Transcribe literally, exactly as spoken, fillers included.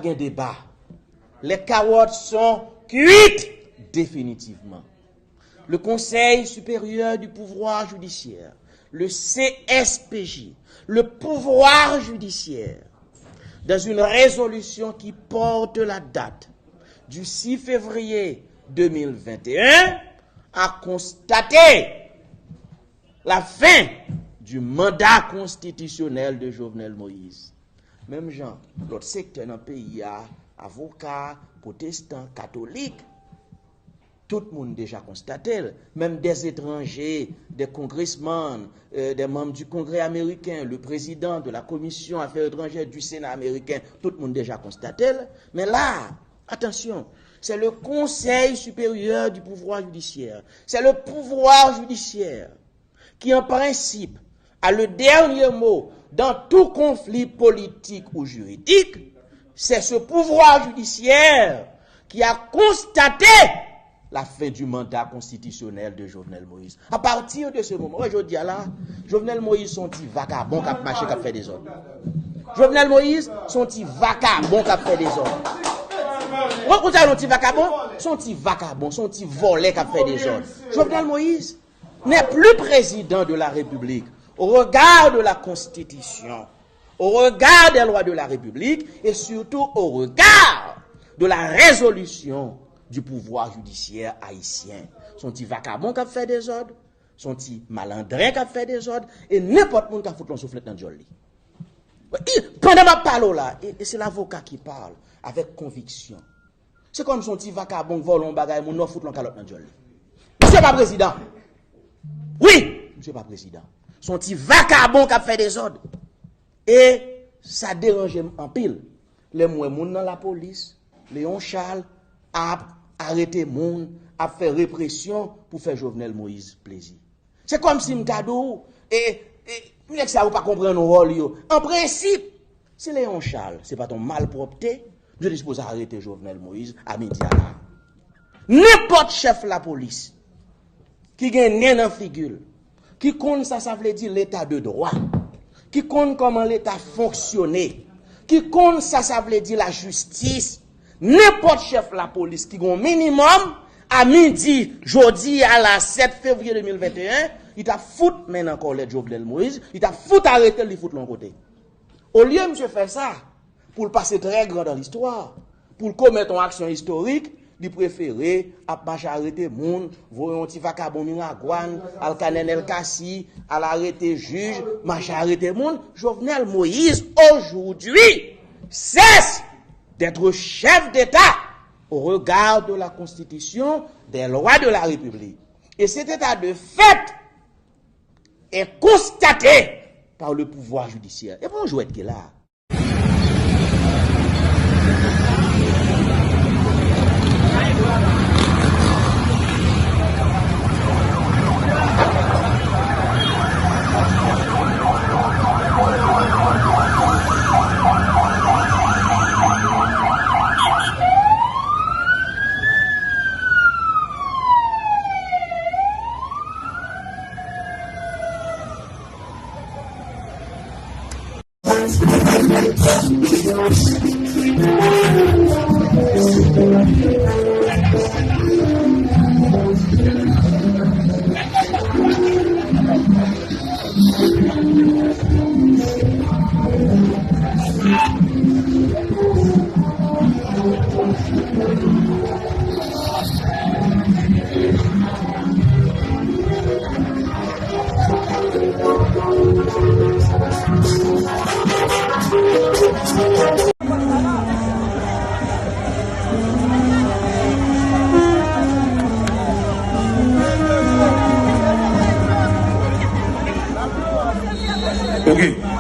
Gen deba. Les carottes sont cuites définitivement. Le Conseil supérieur du pouvoir judiciaire, le C S P J, le pouvoir judiciaire, dans une résolution qui porte la date du six février deux mille vingt et un, a constaté la fin du mandat constitutionnel de Jovenel Moïse. Menm jan lòt sektè nan peyi a, avoka, pwotestan, katolik, tout moun deja konstate l. Menm des étrangers, des congressmen, euh, des membres du Congrès américain, le président de la commission affaires étrangères du Sénat américain, tout moun deja konstate l. Men la, attention, c'est le Conseil supérieur du pouvoir judiciaire. C'est le pouvoir judiciaire qui, en principe, a le dernier mot dans tout conflit politique ou juridique, c'est ce pouvoir judiciaire qui a constaté la fin du mandat constitutionnel de Jovenel Moïse. A pati de se moman, wè, jodi a la, Jovenel Moïse se yon ti vakabon k ap mache, k ap fè dezòd. Jovenel Moïse se yon ti vakabon k ap fè dezòd. Wè, ou sa yon ti vakabon? Se yon ti vakabon, se yon ti vòlè k ap fè dezòd. Jovenel Moïse n'est plus président de la République au regard de la Constitution, au regard des lois de la République et surtout au regard de la résolution du pouvoir judiciaire haïtien. Se yon ti vakabon k ap fè dezòd, se yon ti malandren k ap fè dezòd, e nenpòt moun ka fout l yon souflèt nan dyòl li. I- Pandan m ap pale w la, e, e se lavoka ki pale avèk konviksyon. Se kòm se yon ti vakabon k vòlè yon bagay moun nan, fout l yon kalòt nan dyòl li. Misye pa prezidan. Wi, misye pa prezidan. Se yon ti vakabon k ap fè dezòd. E sa deranje m anpil lè m wè moun nan lapolis, Léon Charles, ap arete moun, ap fè represyon pou fè Jovenel Moïse plezi. Se kòmsi m ta di w, e, e, nèg sa yo pa konprann wòl yo. An prensip, si Léon Charles se pa t yon malpwòpte, yo te sipoze arete Jovenel Moïse a midi a la. Nenpòt chèf lapolis ki gen nen nan figi l, ki konn sa sa vle di leta de dwa, ki konn kòman leta fonksyone, ki konn sa sa vle di lajistis, nenpòt chèf lapolis ki gen yon minimòm, a midi jodi a la sèt fevriye de mil venteyen, li t ap fout men nan kòlèt Jovenel Moïse, li t ap fout arete l, li fout l yon kote. Olye misye fè sa, pou l pase très grand dans l'histoire, pou l komèt yon aksyon istorik, li prefere ap mache arete moun, voye yon ti vakabon Miragwàn, al Kanènèl Kasi, al arete jij, mache arete moun. Jovenel Moïse, aujourd'hui, cesse d'être chef d'État au regard de la Constitution, des lois de la République. Et cet état de fait est constaté par le pouvoir judiciaire. E pa yon jwèt ki la. Ok.